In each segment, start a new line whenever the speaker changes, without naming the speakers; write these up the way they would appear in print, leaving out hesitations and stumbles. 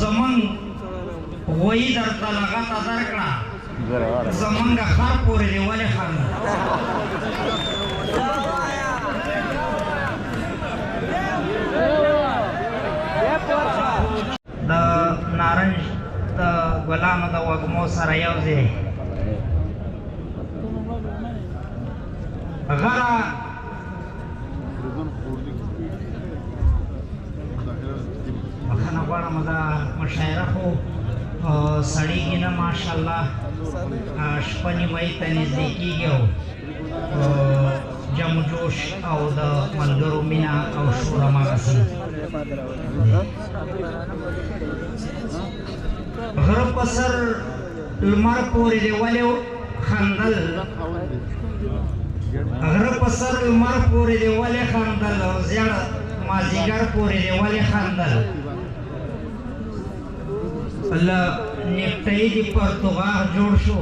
زمونږ غویی درته لغته درکړه، زمونږ خر پورې دې ولې خندل؟ د نارنج د ګلانو د وږمو سره یو ځای غره بخښنه غواړم، دا مشاعره خو سړېږي نه، ماشاءالله شپه نیمایي ته نږدې کېږي او جم جوش او د ملګرو مینه او شور هماغسې. غره په سر لمر پورې دې ولې خندل؟ غره په سر لمر پورې دې ولې خندل؟ او زیړ مازیګر پورې دې ولې خندل؟ له نیکټایي دې پرتوغاښ جوړ شو،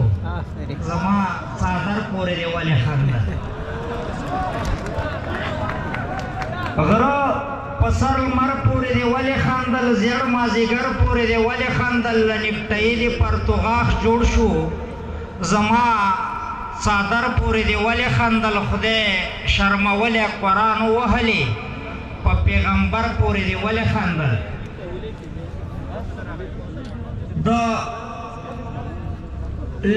زما څادر پورې دې ولې خندل؟ غره په سر لمر پورې دې ولې خندل؟ زیړ مازیګر پورې دې ولې خندل؟ له نیکټایي دې پرتوغاښ جوړ شو، زما څادر پورې دې ولې خندل؟ خدای شرمولی قرآن ووهلې، په پیغمبر پورې دې ولې خندل؟ د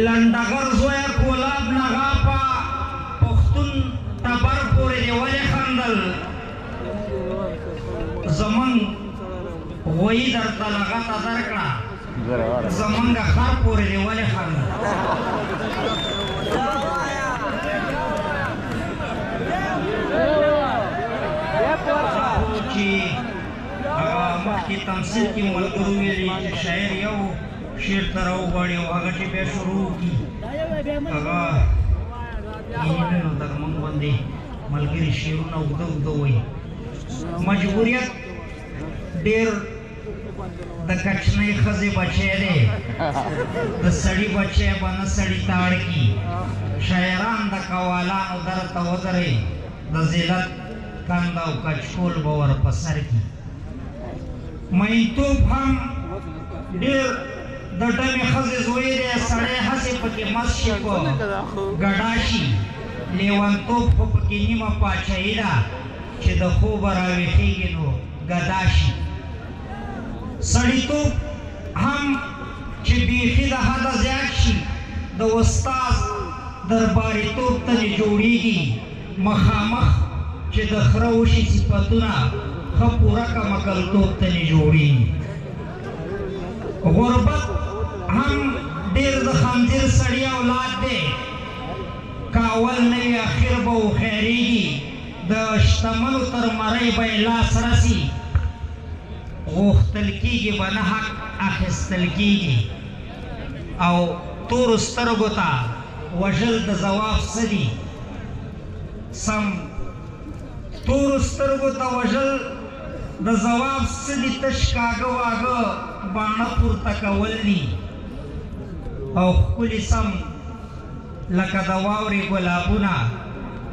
لنډغر زوی کولاب نغاپه پښتون ټبر پورې دې ولې خندل؟ زمونږ غویی درته لغته درکړه، زمونږ خر پورې دې ولې خندل؟ چې هغه مخکې تمثیل کې ملګرو ویلي چې شاعر یو شعر ته راوغواړي او هغه چې بیا شروع وکړي هغه کینې نه، نو دغه موږ غوندې ملګري شعرونه اوږده اوږده وایي. مجبوریت ډېر د کچنۍ ښځې بچی دی، د سړي بچی به نه سړي ته اړ کړي. شاعران د قوالانو در ته ودرئ، د ذلت کنده او کچکول به ور په سر کړي. مئینتوب هم ډېر د ډمې ښځې زوی دی، سړی هسې پکې مست شي په ګډا شي. لیونتوب خو پکې نیمه پاچهي ده، چې د خوبه راویښېږي نو ګدا شي. سړیتوب هم چې بیخي د حده زیات شي، د استاد درباریتوب ته نه جوړېږي. مخامخ چې د خره وشي صفتونه، ښه پوره کمکلتوب ته نه جوړېږي. غربت هم ډېر د خنزیر سړي اولاد دی، که اول نه وي اخر به وخیرېږي. د شتمنو تر مرۍ به یې لاس رسي، غوښتل کېږي به نه حق اخیستل کېږي. او تورو سترګو ته وژل د ځواب څه دي؟ سم تورو سترګو ته وژل د ځواب څه دي؟ تش کاږه واږه باڼه پورته کول دي. او ښکلي سم لکه د واورې ګلابونه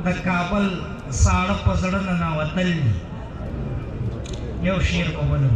د کابل ساړه په زړه ننوتل دي. یو شعر به بلو.